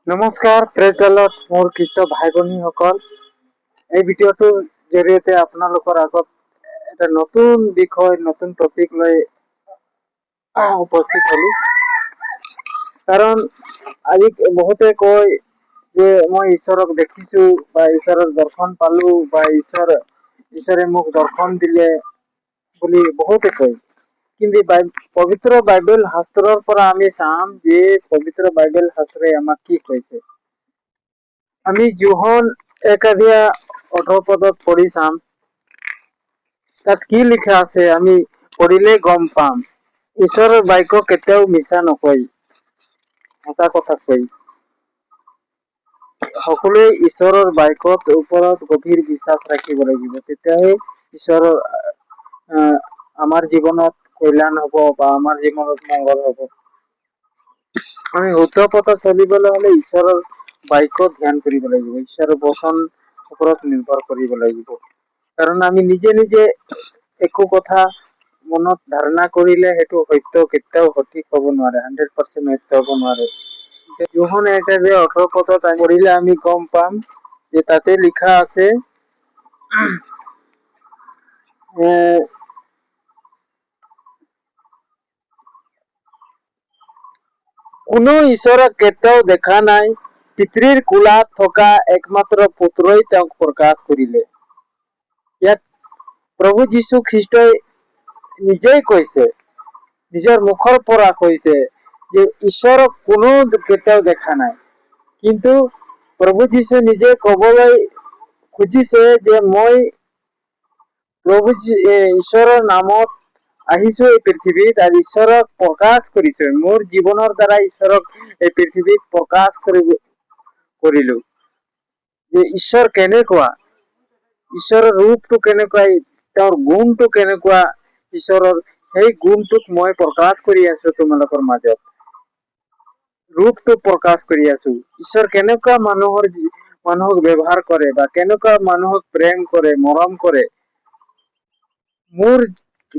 নমস্কাৰ প্ৰেতালত মোৰ খ্ৰীষ্ট ভাই ভনীসকল, এই ভিডিঅ'টোৰ জৰিয়তে আপোনালোকৰ আগত এটা নতুন বিষয়, নতুন টপিক লৈ উপস্থিত হলো। কাৰণ আজি বহুতে কয় যে মই ঈশ্বৰক দেখিছো বা ঈশ্বৰৰ দৰ্শন পালো বা ঈশ্বৰে মোক দৰ্শন দিলে বুলি বহুতে কয়। কিন্তু পবিত্ৰ বাইবেল শাস্ত্ৰৰ পৰা আমি চাম যে পবিত্ৰ বাইবেল শাস্ত্ৰই আমাক কি কৈছে। আমি যোহন 1 অধ্যায় 18 পদত পঢ়ি চাম, তাত কি লিখা আছে আমি পঢ়িলে গম পাম। ঈশ্বৰৰ বাক্য কেতিয়াও মিছা নকয়, সঁচা কথা কয়। সকলোৱে ঈশ্বৰৰ বাক্যত ওপৰত গভীৰ বিশ্বাস ৰাখিব লাগিব, তেতিয়াহে ঈশ্বৰৰ আমাৰ জীৱনত কল্যাণ হ'ব বা আমাৰ জীৱনত মংগল হ'ব। আমি শুদ্ধ পথত চলিবলৈ হলে ঈশ্বৰৰ বাক্য ধ্যান কৰিব লাগিব, ঈশ্বৰৰ বচন ওপৰত নিৰ্ভৰ কৰিব লাগিব। কাৰণ আমি নিজে নিজে একো কথা মনত ধাৰণা কৰিলে সেইটো সত্য কেতিয়াও সঠিক হ'ব নোৱাৰে, 100% সত্য হ'ব নোৱাৰে। যোহন 1 অধ্যায় 18 পদত পঢ়িলে আমি গম পাম যে তাতে লিখা আছে, কোনো ঈশ্বৰক কেতিয়াও দেখা নাই, পিতৃৰ কোলাত থকা একমাত্ৰ পুত্ৰই তেওঁক প্ৰকাশ কৰিলে। ইয়াত প্ৰভু যীশু খ্ৰীষ্টই নিজেই কৈছে, নিজৰ মুখৰ পৰা কৈছে যে ঈশ্বৰক কোনো কেতিয়াও দেখা নাই। কিন্তু প্ৰভু যীশু নিজে কবলৈ খুজিছে যে মই প্ৰভু ঈশ্বৰৰ নামত আহিছো এই পৃথিৱীত আৰু ঈশ্বৰক প্ৰকাশ কৰিছো। মোৰ জীৱনৰ দ্বাৰা ঈশ্বৰক এই পৃথিৱীত প্ৰকাশ কৰিলো যে ঈশ্বৰ কেনেকুৱা, ঈশ্বৰৰ ৰূপটো কেনেকুৱা, তেওঁৰ গুণটো কেনেকুৱা, ঈশ্বৰৰ সেই গুণটোক মই প্ৰকাশ কৰি আছো তোমালোকৰ মাজত, ৰূপটো প্ৰকাশ কৰি আছো। ঈশ্বৰ কেনেকুৱা মানুহক ব্যৱহাৰ কৰে বা কেনেকুৱা মানুহক প্ৰেম কৰে, মৰম কৰে,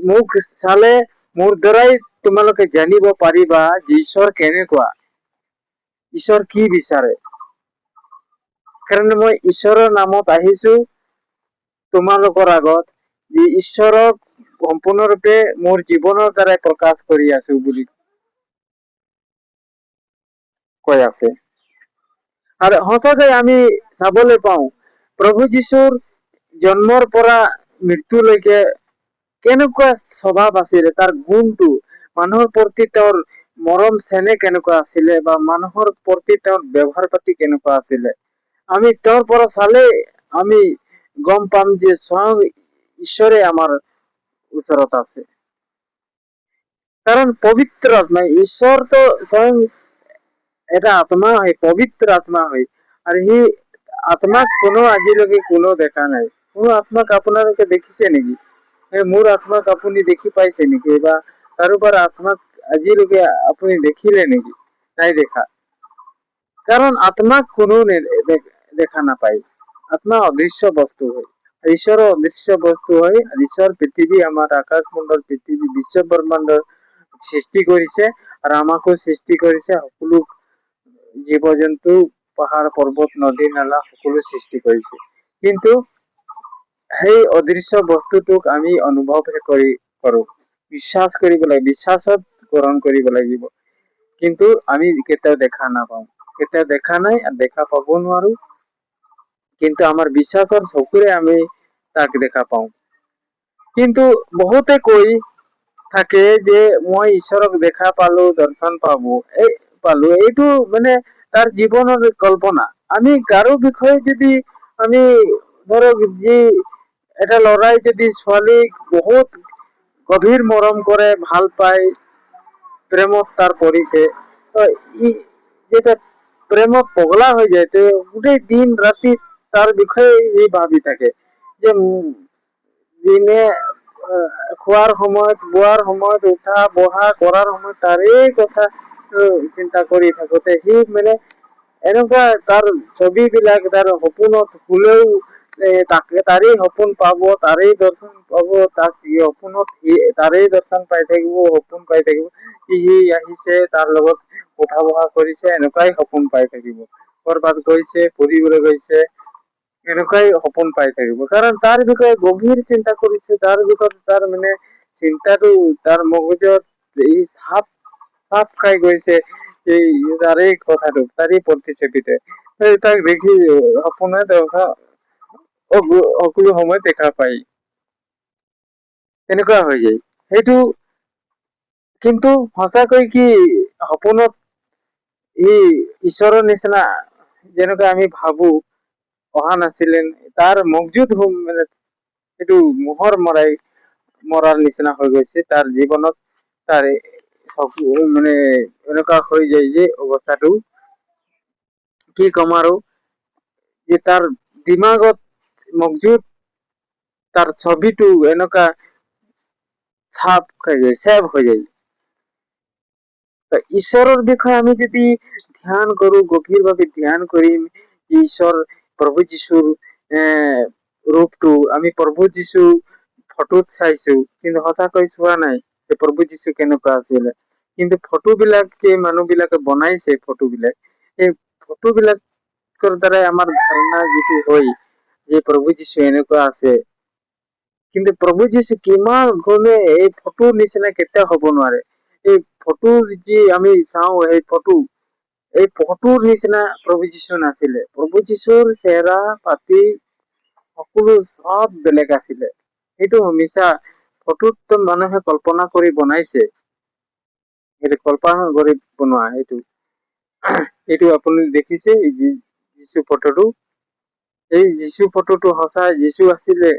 মোক চালে মোৰ দ্বাৰাই তোমালোকে জানিব পাৰিবা যে ঈশ্বৰ কেনেকুৱা, ঈশ্বৰ কি বিচাৰে। কাৰণ মই ঈশ্বৰৰ নামত আহিছো তোমালোকৰ আগত, যে ঈশ্বৰক সম্পূৰ্ণৰূপে মোৰ জীৱনৰ দ্বাৰাই প্ৰকাশ কৰি আছো বুলি কৈ আছে। আৰু সঁচাকৈ আমি চাবলৈ পাওঁ, প্ৰভু যীশুৰ জন্মৰ পৰা মৃত্যুলৈকে কেনেকুৱা স্বভাৱ আছিলে, তাৰ গুণটো, মানুহৰ প্ৰতি তেওঁৰ মৰম চেনেহ কেনেকুৱা আছিলে বা মানুহৰ প্ৰতি তেওঁৰ ব্যৱহাৰ পাতি কেনেকুৱা আছিলে, আমি তেওঁৰ পৰা চালে আমি গম পাম যে স্বয়ং ঈশ্বৰে আমাৰ ওচৰত আছে। কাৰণ পবিত্ৰ আত্মা, ঈশ্বৰতো স্বয়ং এটা আত্মা হয়, পবিত্ৰ আত্মা হয়। আৰু সেই আত্মাক কোনো আজিলৈকে কোনো দেখা নাই। কোনো আত্মাক আপোনালোকে দেখিছে নেকি? এই মোৰ আত্মাক আপুনি দেখি পাইছে নেকি? বা কাৰোবাৰ আত্মাক আজিলৈকে আপুনি দেখিলে নেকি? নাই দেখা। কাৰণ আত্মাক কোনো দেখা নাপায়। আত্মা অদৃশ্য বস্তু হয়, ঈশ্বৰৰ অদৃশ্য বস্তু হয়। ঈশ্বৰ পৃথিৱী, আমাৰ আকাশমণ্ডল, পৃথিৱী, বিশ্ব ব্ৰহ্মাণ্ডৰ সৃষ্টি কৰিছে আৰু আমাকো সৃষ্টি কৰিছে। সকলো জীৱ জন্তু, পাহাৰ পৰ্বত, নদী নালা সকলো সৃষ্টি কৰিছে। কিন্তু সেই অদৃশ্য বস্তুটোক আমি অনুভৱহে কৰো। বিশ্বাস কৰিব লাগিব, বিশ্বাসত গ্ৰহণ কৰিব লাগিব। কিন্তু আমি কেতিয়াও দেখা নাপাওঁ, কেতিয়াও দেখা নাই আৰু দেখা পাব নোৱাৰো। কিন্তু আমাৰ বিশ্বাসৰ চকুৰে আমি তাক দেখা পাওঁ। কিন্তু বহুতে কৈ থাকে যে মই ঈশ্বৰক দেখা পালো, দৰ্শন পাবো, এই পালো। এইটো মানে তাৰ জীৱনৰ কল্পনা। আমি কাৰো বিষয়ে যদি আমি ধৰক যি এটা ল'ৰাই যদি ছোৱালীক বহুত গভীৰ মৰম কৰে, ভাল পায়, প্ৰেমত তাৰ পৰিছে, তো ই যেতিয়া প্ৰেমত পগলা হৈ যায়, তে গোটেই দিন ৰাতি তাৰ বিষয়ে সি ভাবি থাকে যে দিনে খোৱাৰ সময়ত, বোৱাৰ সময়ত, উঠা বহা কৰাৰ সময়ত তাৰেই কথা চিন্তা কৰি থাকোতে সি মানে এনেকুৱা তাৰ ছবিবিলাক তাৰ সপোনত শুলেও তাকে তাৰেই সপোন পাব, তাৰেই দৰ্শন পাব, তাক সপোনত তাৰেই দৰ্শন পাই থাকিব, সপোন পাই থাকিব সি আহিছে, তাৰ লগত উঠা বহা কৰিছে, এনেকুৱাই সপোন পাই থাকিব। কৰবাত গৈছে, ফুৰিবলৈ গৈছে, এনেকুৱাই সপোন পাই থাকিব। কাৰণ তাৰ বিষয়ে গভীৰ চিন্তা কৰিছে, তাৰ বিষয়ে তাৰ মানে চিন্তাটো তাৰ মগজত এই চাপ চাপ খাই গৈছে, এই তাৰেই কথাটো, তাৰেই প্ৰতিচ্ছবিতে তাক দেখি সপোনে দেখা সকলো সময় দেখা পায়, তেনেকুৱা হৈ যায় সেইটো। কিন্তু সঁচাকৈ কি সপোনত এই ঈশ্বৰৰ নিচিনা যেনেকুৱা আমি ভাবো অহা নাছিলে? তাৰ মগজুত মানে সেইটো মোহৰ মৰাৰ নিচিনা হৈ গৈছে। তাৰ জীৱনত তাৰ চকু মানে এনেকুৱা হৈ যায় যে অৱস্থাটো কি ক'ম আৰু, যে তাৰ দিমাগত মগজুত তাৰ ছবিটো এনেকুৱা চাপ খাই যায়, চেভ হৈ যায়। ঈশ্বৰৰ বিষয়ে আমি যদি ধ্যান কৰো, গভীৰভাৱে ধ্যান কৰিম ঈশ্বৰ প্ৰভু যীশুৰ ৰূপটো, আমি প্ৰভু যীশু ফটোত চাইছো, কিন্তু সঁচাকৈ চোৱা নাই যে প্ৰভু যীশু কেনেকুৱা আছিলে। কিন্তু ফটোবিলাক যে মানুহ বিলাকে বনাইছে, ফটোবিলাক, এই ফটোবিলাকৰ দ্বাৰাই আমাৰ ধাৰণা যিটো হয় যে প্ৰভু যীশু এনেকুৱা আছে। কিন্তু প্ৰভু যীশু কিমান গুণে এই ফটোৰ নিচিনা কেতিয়াও হ'ব নোৱাৰে। এই ফটোৰ যি আমি চাওঁ, সেই ফটো, এই ফটোৰ নিচিনা প্ৰভু যীশু নাছিলে। প্ৰভু যীশুৰ চেহেৰা পাতি সকলো চব বেলেগ আছিলে। সেইটো মিছা। ফটোত মানুহে কল্পনা কৰি বনাইছে, সেইটো কল্পনা কৰি বনোৱা। এইটো আপুনি দেখিছে যীশু ফটোটো, এই যীশু ফটোটো সঁচা যীশু আছিলে?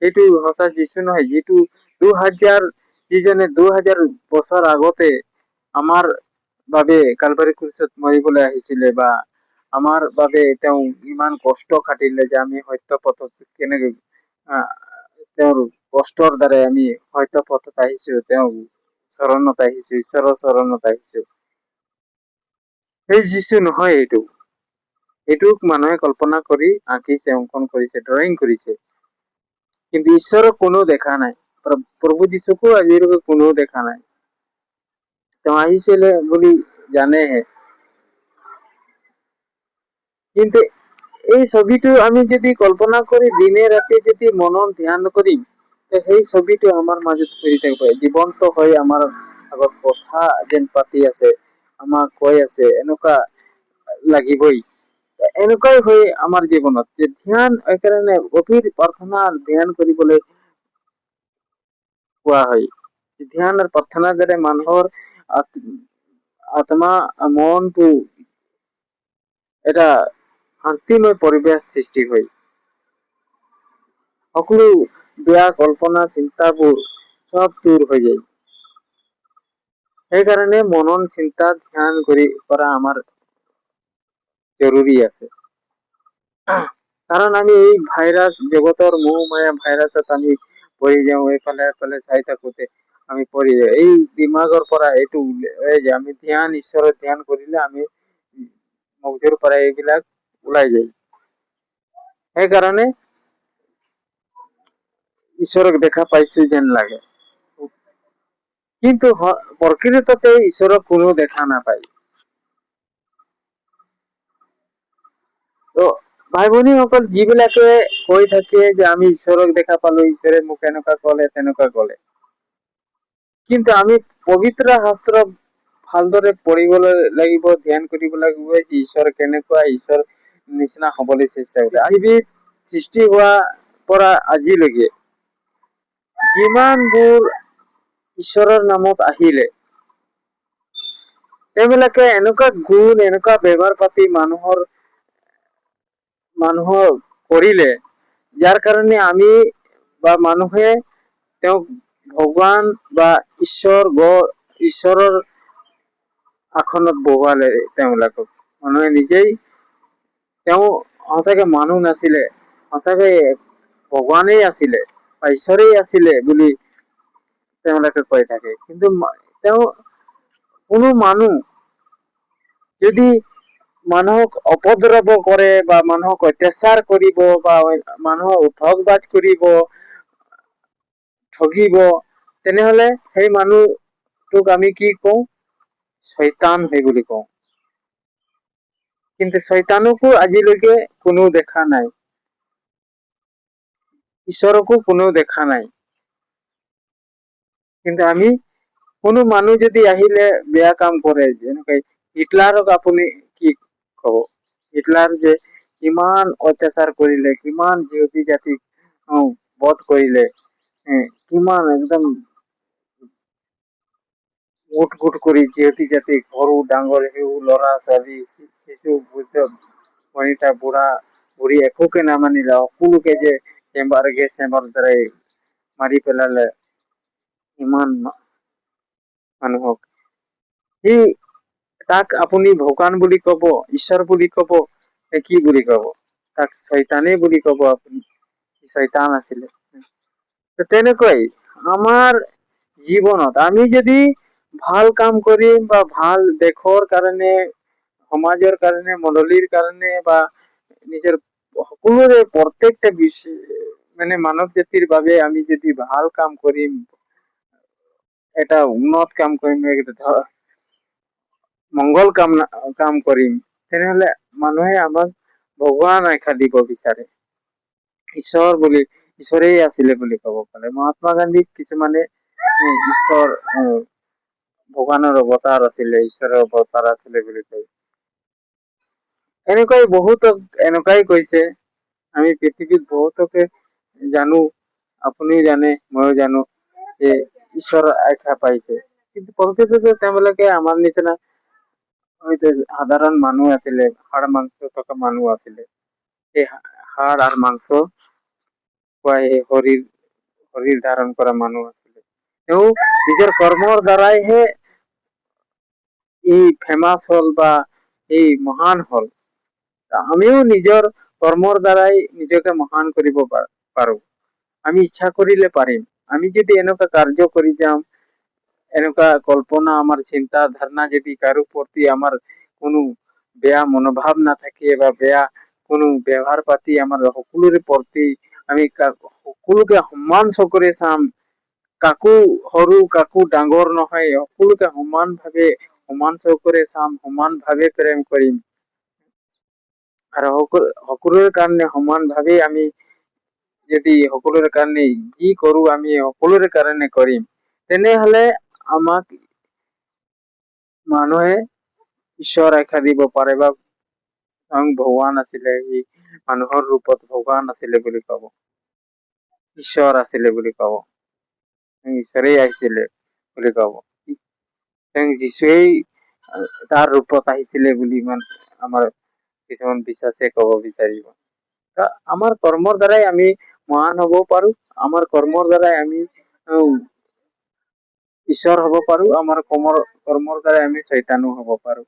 এইটো সঁচা যীশু নহয়, যিটো 2000, যিজনে 2000 বছৰ আগতে আমাৰ বাবে কালভাৰী ক্ৰুচত মৰিবলৈ আহিছিলে বা আমাৰ বাবে তেওঁ ইমান কষ্ট খাটিলে যে আমি সত্য পথত কেনেকৈ, তেওঁৰ কষ্টৰ দ্বাৰাই আমি সত্য পথত আহিছো, তেওঁ চৰণত আহিছো, ঈশ্বৰৰ চৰণত আহিছো, সেই যীশু নহয় এইটো। এইটোক মানুহে কল্পনা কৰি আঁকিছে, অংকন কৰিছে, ড্ৰয়িং কৰিছে। কিন্তু ঈশ্বৰক কোনো দেখা নাই। প্ৰভু যীশুকো আজিলৈকে কোনেও দেখা নাই। তেওঁ আহিছিলে বুলি জানেহে। কিন্তু এই ছবিটো আমি যদি কল্পনা কৰি দিনে ৰাতি যদি মনত ধ্যান কৰিম, সেই ছবিটো আমাৰ মাজত ঘূৰি থাকিব, জীৱন্ত হৈ আমাৰ আগত কথা যেন পাতি আছে, আমাক কৈ আছে, এনেকুৱা লাগিবই। এনেকুৱাই হয় আমাৰ জীৱনত যে ধ্যান, সেইকাৰণে গভীৰ প্ৰাৰ্থনা ধ্যান কৰিবলৈ কোৱা হয়। ধ্যান আৰু প্ৰাৰ্থনাৰ দ্বাৰা মানুহৰ আত্মা মনটো এটা শান্তিময় পৰিৱেশ সৃষ্টি হয়। সকলো বেয়া কল্পনা চিন্তাবোৰ চব দূৰ হৈ যায়। সেইকাৰণে মনন চিন্তা ধ্যান কৰি কৰা আমাৰ জৰুৰী আছে। কাৰণ আমি এই ভাইৰাছ জগতৰ মোহ মায়া ভাইৰাছত আমি পৰি যাওঁ। এইফালে এইফালে চাই থাকোতে আমি পৰি যাওঁ। এই দিমাগৰ পৰা এইটো এই যে আমি ধ্যান, ঈশ্বৰৰ ধ্যান কৰিলে আমি মগজুৰ পৰা এইবিলাক ওলাই যায়। সেইকাৰণে ঈশ্বৰক দেখা পাইছো যেন লাগে, কিন্তু প্ৰকৃততে ঈশ্বৰক কোনো দেখা নাপায়। তো ভাই ভনীসকল, যিবিলাকে কৈ থাকে যে আমি ঈশ্বৰক দেখা পালো, ঈশ্বৰে মোক এনেকুৱা ক'লে, তেনেকুৱা ক'লে, কিন্তু আমি পবিত্ৰ শাস্ত্ৰ ভালদৰে পঢ়িবলৈ লাগিব, ধ্যান কৰিব লাগিব যে ঈশ্বৰ কেনেকুৱা, ঈশ্বৰ নিচিনা হ'বলৈ চেষ্টা কৰিব। পৃথিৱীত সৃষ্টি হোৱা পৰা আজিলৈকে যিমানবোৰ ঈশ্বৰৰ নামত আহিলে, তেওঁবিলাকে এনেকুৱা গুণ, এনেকুৱা ব্যৱহাৰ পাতি মানুহৰ কৰিলে, যাৰ কাৰণে আমি বা মানুহে তেওঁক ভগৱান বা ঈশ্বৰ ঈশ্বৰৰ আসনত বহুৱালে তেওঁলোকক। মানুহে নিজেই তেওঁ সঁচাকে মানুহ নাছিলে, সঁচাকে ভগৱানেই আছিলে বা ঈশ্বৰেই আছিলে বুলি তেওঁলোকে কৈ থাকে। কিন্তু তেওঁ কোনো মানুহ যদি মানুহক উপদ্ৰৱ কৰে বা মানুহক অত্যাচাৰ কৰিব বা মানুহক ঠগবাজ কৰিব, ঠগিব, তেনেহলে সেই মানুহটোক আমি কি কওঁ? চয়তান হয় বুলি কওঁ। কিন্তু চয়তানকো আজিলৈকে কোনো দেখা নাই, ঈশ্বৰকো কোনেও দেখা নাই। কিন্তু আমি কোনো মানুহ যদি আহিলে বেয়া কাম কৰে, যেনেকৈ হিটলাৰক আপুনি কি কব? হিটলাৰ যে কিমান অত্যাচাৰ কৰিলে, কিমান যিহুদী জাতিক বধ কৰিলে, কিমান একদম গোট গোট কৰি যিহুদী জাতিক, সৰু ডাঙৰ, শিশু, ল'ৰা ছোৱালী, শিশু, বৃদ্ধ, বনিতা, বুঢ়া বুঢ়ী একোকে নামানিলে, সকলোকে যে চেম্বাৰ, গেছ চেম্বাৰ দ্বাৰাই মাৰি পেলালে ইমান মানুহক, সি তাক আপুনি ভগৱান বুলি কব, ঈশ্বৰ বুলি কব নে কি বুলি কব? তাক চয়তানেই বুলি কব আপুনি, চয়তান আছিলে। তেনেকুৱাই আমাৰ জীৱনত আমি যদি ভাল কাম কৰিম বা ভাল দেশৰ কাৰণে, সমাজৰ কাৰণে, মণ্ডলীৰ কাৰণে বা নিজৰ সকলোৰে প্ৰত্যেকটা মানে মানৱ জাতিৰ বাবে আমি যদি ভাল কাম কৰিম, এটা উন্নত কাম কৰিম, মংগল কাম কৰিম, তেনেহলে মানুহে আমাক ভগৱান আখ্যা দিব বিচাৰে, ঈশ্বৰ বুলি, ঈশ্বৰেই আছিলে বুলি ক'ব পাৰে। মহাত্মা গান্ধীক কিছুমানে ঈশ্বৰ, ভগৱানৰ অৱতাৰ আছিলে, ঈশ্বৰৰ অৱতাৰ আছিলে বুলি কয়। এনেকুৱাই বহুতক এনেকুৱাই কৈছে। আমি পৃথিৱীত বহুতকে জানো, আপুনিও জানে, ময়ো জানো যে ঈশ্বৰ আখ্যা পাইছে, কিন্তু প্ৰকৃততে তেওঁলোকে আমাৰ নিচিনা হয়তো সাধাৰণ মানুহ আছিলে, হাড় মাংস থকা মানুহ আছিলে। সেই হাড় আৰু মাংস খোৱা সেই শৰীৰ ধাৰণ কৰা মানুহ আছিলে। তেওঁ নিজৰ কৰ্মৰ দ্বাৰাইহে ই ফেমাছ হ'ল বা এই মহান হ'ল। আমিও নিজৰ কৰ্মৰ দ্বাৰাই নিজকে মহান কৰিব পাৰো। আমি ইচ্ছা কৰিলে পাৰিম। আমি যদি এনেকুৱা কাৰ্য কৰি যাম, এনেকুৱা কল্পনা, আমাৰ চিন্তা ধাৰণা যদি কাৰো প্ৰতি আমাৰ কোনো বেয়া মনোভাৱ নাথাকে বা বেয়া কোনো ব্যৱহাৰ পাতি আমাৰ সকলোৰে প্ৰতি আমি সকলোকে সমান চকুৰে চাম, কাকো সৰু কাকো ডাঙৰ নহয়, সকলোকে সমান ভাৱে সমান চকুৰে চাম, সমান ভাৱে প্ৰেম কৰিম আৰু সকলোৰে কাৰণে সমান ভাৱে আমি যদি সকলোৰে কাৰণে যি কৰো, আমি সকলোৰে কাৰণে কৰিম, তেনেহলে আমাক মানুহে ঈশ্বৰ আখ্যা দিব পাৰে বা স্বয়ং ভগৱান আছিলে, সি মানুহৰ ৰূপত ভগৱান আছিলে বুলি কব, ঈশ্বৰ আছিলে বুলি কব, ঈশ্বৰেই আহিছিলে বুলি কব, স্বয়ং যীশুৱেই তাৰ ৰূপত আহিছিলে বুলি ইমান আমাৰ কিছুমান বিশ্বাসে কব বিচাৰিব। আমাৰ কৰ্মৰ দ্বাৰাই আমি মহান হব পাৰো, আমাৰ কৰ্মৰ দ্বাৰাই আমি ঈশ্বৰ হব পাৰো, আমাৰ কৰ্মৰ দ্বাৰাই আমি চয়তানো হব পাৰো।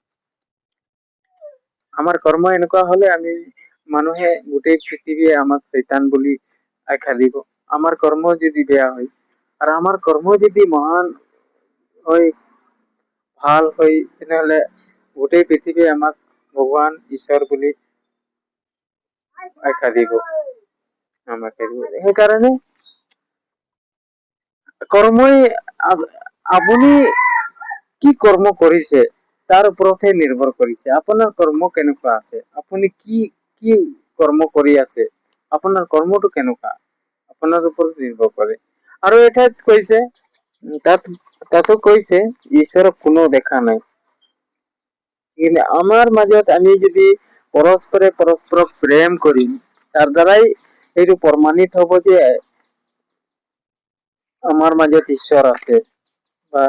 আমাৰ কৰ্ম এনেকুৱা হলে আমি মানুহে গোটেই পৃথিৱীয়ে আমাক চয়তান বুলি আখ্যা দিব, আমাৰ কৰ্ম যদি বেয়া হয়। আৰু আমাৰ কৰ্ম যদি মহান হয়, ভাল হয়, তেনেহলে গোটেই পৃথিৱীয়ে আমাক ভগৱান ঈশ্বৰ বুলি আখ্যা দিব আমাকে। সেইকাৰণে কৰ্মই, আপুনি কি কৰ্ম কৰিছে তাৰ ওপৰতহে নিৰ্ভৰ কৰিছে। আপোনাৰ কৰ্ম কেনেকুৱা আছে, আপুনি কি কি কৰ্ম কৰি আছে, আপোনাৰ কৰ্মটো কেনেকুৱা, আপোনাৰ ওপৰত নিৰ্ভৰ কৰে। আৰু এঠাইত কৈছে, তাতো কৈছে ঈশ্বৰক কোনো দেখা নাই, কিন্তু আমাৰ মাজত আমি যদি পৰস্পৰে পৰস্পৰক প্ৰেম কৰিম, তাৰ দ্বাৰাই এইটো প্ৰমাণিত হ'ব যে আমাৰ মাজত ঈশ্বৰ আছে বা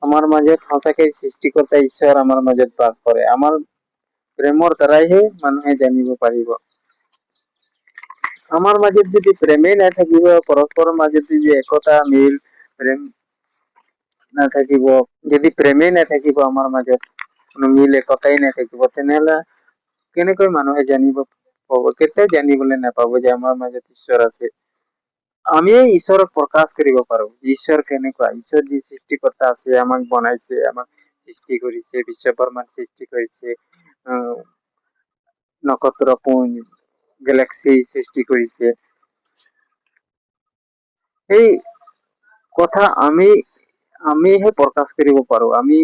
আমাৰ মাজত সঁচাকৈ সৃষ্টিকৰ্তা ঈশ্বৰ আমাৰ মাজত বাস কৰে। আমাৰ প্ৰেমৰ দ্বাৰাইহে মানুহে জানিব পাৰিব। আমাৰ মাজত যদি প্ৰেমেই নাথাকিব, পৰস্পৰৰ মাজত যদি একতা মিল প্ৰেম নাথাকিব, যদি প্ৰেমেই নাথাকিব, আমাৰ মাজত কোনো মিল একতাই নাথাকিব, তেনেহ'লে কেনেকৈ মানুহে জানিব পাব? কেতিয়াও জানিবলৈ নাপাব যে আমাৰ মাজত ঈশ্বৰ আছে। আমি ঈশ্বৰক প্ৰকাশ কৰিব পাৰো, ঈশ্বৰ কেনেকুৱা, ঈশ্বৰ যি সৃষ্টিকৰ্তা আছে, আমাক বনাইছে, আমাক সৃষ্টি কৰিছে, বিশ্বব্ৰহ্মাণ্ড সৃষ্টি কৰিছে। নক্ষত্ৰপুঞ্জ, গেলেক্সি সৃষ্টি কৰিছে, সেই কথা আমিহে প্ৰকাশ কৰিব পাৰো। আমি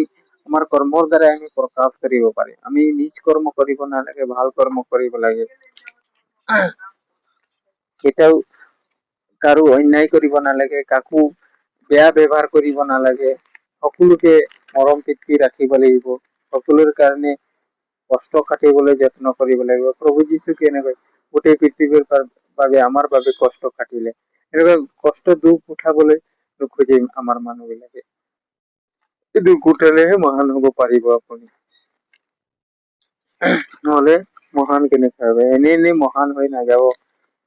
আমাৰ কৰ্মৰ দ্বাৰাই আমি প্ৰকাশ কৰিব পাৰিম। আমি নিজ কৰ্ম কৰিব নালাগে, ভাল কৰ্ম কৰিব লাগে। কেতিয়াও কাৰো অন্যায় কৰিব নালাগে, কাকো বেয়া ব্যৱহাৰ কৰিব নালাগে, সকলোকে মৰম প্ৰীতি ৰাখিব লাগিব, সকলোৰে কাৰণে কষ্ট খাটিবলৈ যত্ন কৰিব লাগিব। প্ৰভু যীশু কেনেকৈ গোটেই পৃথিৱীৰ বাবে, আমাৰ বাবে কষ্ট খাটিলে, এনেকুৱা কষ্ট দুখ উঠাবলৈ নোখোজে আমাৰ মানুহবিলাকে। দুখ উঠালেহে মহান হ'ব পাৰিব আপুনি, নহলে মহান কেনেকৈ হ'ব? এনেই এনেই মহান হৈ নাযাব।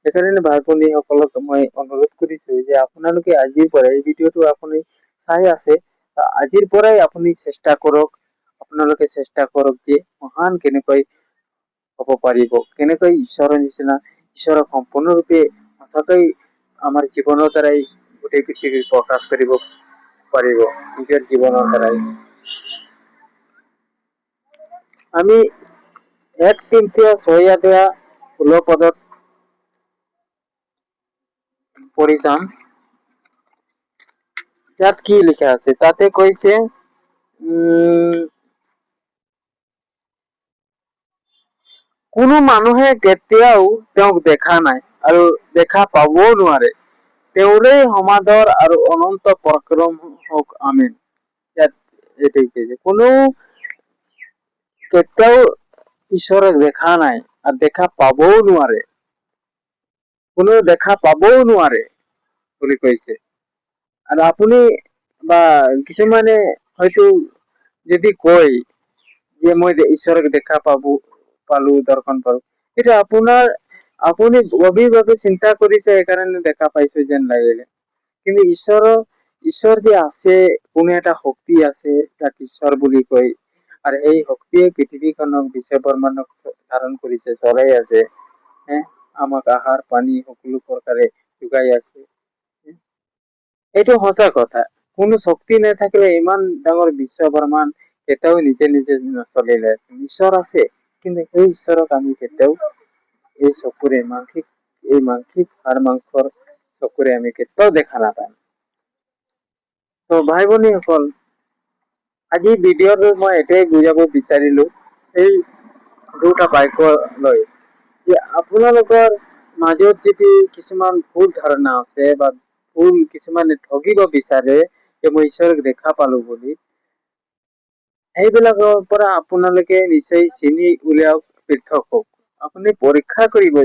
সেইকাৰণে ভাই ভনীসকলক মই অনুৰোধ কৰিছো যে আপোনালোকে আজিৰ পৰাই, এই ভিডিঅ'টো আপুনি চাই আছে, আজিৰ পৰাই আপুনি চেষ্টা কৰক, আপোনালোকে চেষ্টা কৰক যে মহান কেনেকৈ হ'ব পাৰিব, কেনেকৈ ঈশ্বৰৰ নিচিনা, ঈশ্বৰক সম্পূৰ্ণৰূপে সঁচাকৈ আমাৰ জীৱনৰ দ্বাৰাই গোটেই পৃথিৱীত প্ৰকাশ কৰিব পাৰিব, নিজৰ জীৱনৰ দ্বাৰাই। আমি 1 তীমথিয় 6 অধ্যায় 16 পদত পঢ়ি চাম, ইয়াত কি লিখা আছে। তাতে কৈছে, কোনো মানুহে কেতিয়াও তেওঁক দেখা নাই আৰু দেখা পাবও নোৱাৰে, তেওঁৰেই সমাদৰ আৰু অনন্ত পৰাক্ৰম হওক, আমেন। ইয়াত এইটো কৈছে, কোনো কেতিয়াও ঈশ্বৰক দেখা নাই আৰু দেখা পাবও নোৱাৰে, কোনো দেখা পাবও নোৱাৰে বুলি কৈছে। আৰু আপুনি বা কিছুমানে হয়তো যদি কয় যে মই ঈশ্বৰক দেখা পালো, দৰ্শন পালো, এইটো আপুনি গভীৰভাৱে চিন্তা কৰিছে, সেইকাৰণে দেখা পাইছো যেন লাগিলে। কিন্তু ঈশ্বৰ যে আছে, কোনো এটা শক্তি আছে, তাক ঈশ্বৰ বুলি কয়, আৰু সেই শক্তিয়ে পৃথিৱীখনক, বিশ্ব ব্ৰহ্মাণ্ডক ধাৰণ কৰিছে, চলাই আছে, আমাক আহাৰ পানী সকলো প্ৰকাৰে যোগাই আছে। এইটো সঁচা কথা। কোনো শক্তি নাথাকিলে ইমান ডাঙৰ বিশ্ব ব্ৰহ্মাণ্ড কেতিয়াও নিজে নিজে নচলিলে। ঈশ্বৰ আছে, কিন্তু সেই ঈশ্বৰক আমি কেতিয়াও এই চকুৰে, মাংসিক, এই মাংসিক হাড় মাংসৰ চকুৰে আমি কেতিয়াও দেখা নাপাম। ভাই ভনীসকল, আজি ভিডিঅ'টো মই এতিয়াই বুজাব বিচাৰিলো এই দুটা বাক্য লৈ যে আপোনালোকৰ মাজত যদি কিছুমান ভুল ধাৰণা আছে বা ভুল কিছুমানে ঠগিব বিচাৰে যে মই ঈশ্বৰক দেখা পালো বুলি, সেইবিলাকৰ পৰা আপোনালোকে নিশ্চয় চিনি উলিয়াওক, পৃথক হওক। আপুনি পৰীক্ষা কৰিব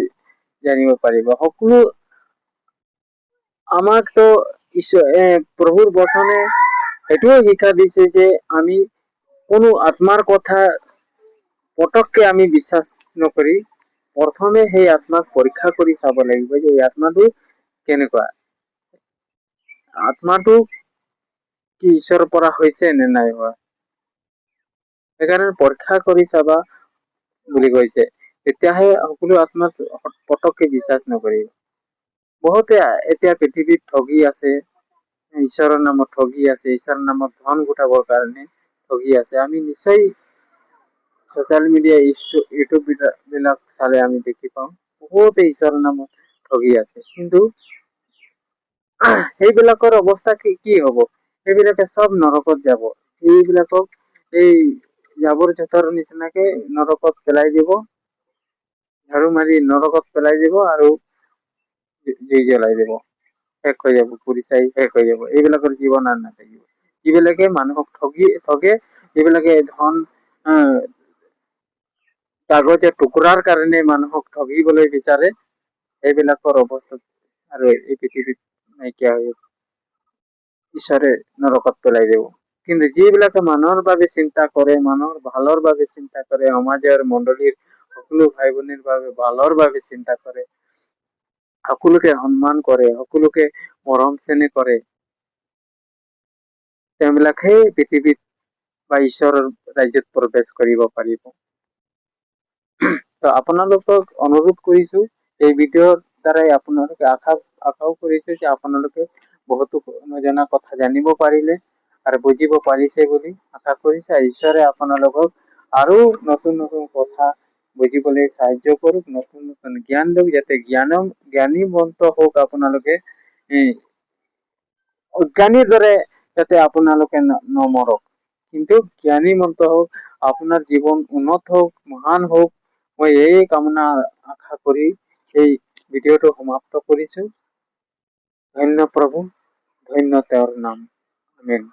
জানিব পাৰিব। সকলো আমাকতো প্ৰভুৰ বচনে সেইটোও শিক্ষা দিছে যে আমি কোনো আত্মাৰ কথা পটককে আমি বিশ্বাস নকৰি প্ৰথমে সেই আত্মাক পৰীক্ষা কৰি চাব লাগিব যে এই আত্মাটো কেনেকুৱা, আত্মাটো কি ঈশ্বৰৰ পৰা হৈছে নে নাই হোৱা। সেইকাৰণে পৰীক্ষা কৰি চাবা বুলি কৈছে, তেতিয়াহে সকলো আত্মাত পটককে বিশ্বাস নকৰিব। বহুতে এতিয়া পৃথিৱীত ঠগি আছে, ঈশ্বৰৰ নামত ঠগি আছে, ঈশ্বৰৰ নামত ধন গোটাবৰ কাৰণে ঠগি আছে। আমি নিশ্চয় ছচিয়েল মিডিয়া, ইউটিউব বিলাক চালে আমি দেখি পাওঁ বহুতে ঈশ্বৰৰ নামত ঠগি আছে। কিন্তু সেইবিলাকৰ অৱস্থা কি হব? সেইবিলাকে চব নৰকত যাব। সেইবিলাকক এই জাবৰ জোঁথৰ নিচিনাকে নৰকত পেলাই দিব, ঝাড়ু মাৰি নৰকত পেলাই দিব আৰু জুই জ্বলাই দিব, শেষ হৈ যাব, পুৰি চাই শেষ হৈ যাব। এইবিলাকৰ জীৱন আৰু নাথাকিব। যিবিলাকে মানুহক ঠগে, যিবিলাকে ধন কাগজৰ টুকুৰাৰ কাৰণে মানুহক ঠগিবলৈ বিচাৰে, সেইবিলাকৰ অৱস্থা আৰু এই পৃথিৱীত নাইকিয়া হৈ যাব, ঈশ্বৰে নৰকত পেলাই দিব। কিন্তু যিবিলাকে মানুহৰ বাবে চিন্তা কৰে, মানুহৰ ভালৰ বাবে চিন্তা কৰে, সমাজৰ মণ্ডলীৰ সকলো ভাই ভনীৰ বাবে ভালৰ বাবে চিন্তা কৰে, সকলোকে সন্মান কৰে, সকলোকে মৰম চেনেহ কৰে, তেওঁবিলাকহে পৃথিৱীত বা ঈশ্বৰৰ ৰাজ্যত প্ৰৱেশ কৰিব পাৰিব। আপোনালোকক অনুৰোধ কৰিছো, এই ভিডিঅ'ৰ দ্বাৰাই আপোনালোকে আশাও কৰিছো যে আপোনালোকে বহুতো নজনা কথা জানিব পাৰিলে আৰু বুজিব পাৰিছে বুলি আশা কৰিছো। আৰু ঈশ্বৰে আপোনালোকক আৰু নতুন নতুন কথা বুজিবলৈ সাহায্য কৰক, নতুন নতুন জ্ঞান দিয়ক, যাতে জ্ঞানীৱন্ত হওক আপোনালোকে, এই অজ্ঞানীৰ দৰে যাতে আপোনালোকে নমৰক, কিন্তু জ্ঞানীমন্ত হওক, আপোনাৰ জীৱন উন্নত হওক, মহান হওক। মই এই কামনা আশা কৰি এই ভিডিঅ'টো সমাপ্ত কৰিছো। ধন্য প্ৰভু, ধন্য তেওঁৰ নাম। আমেন।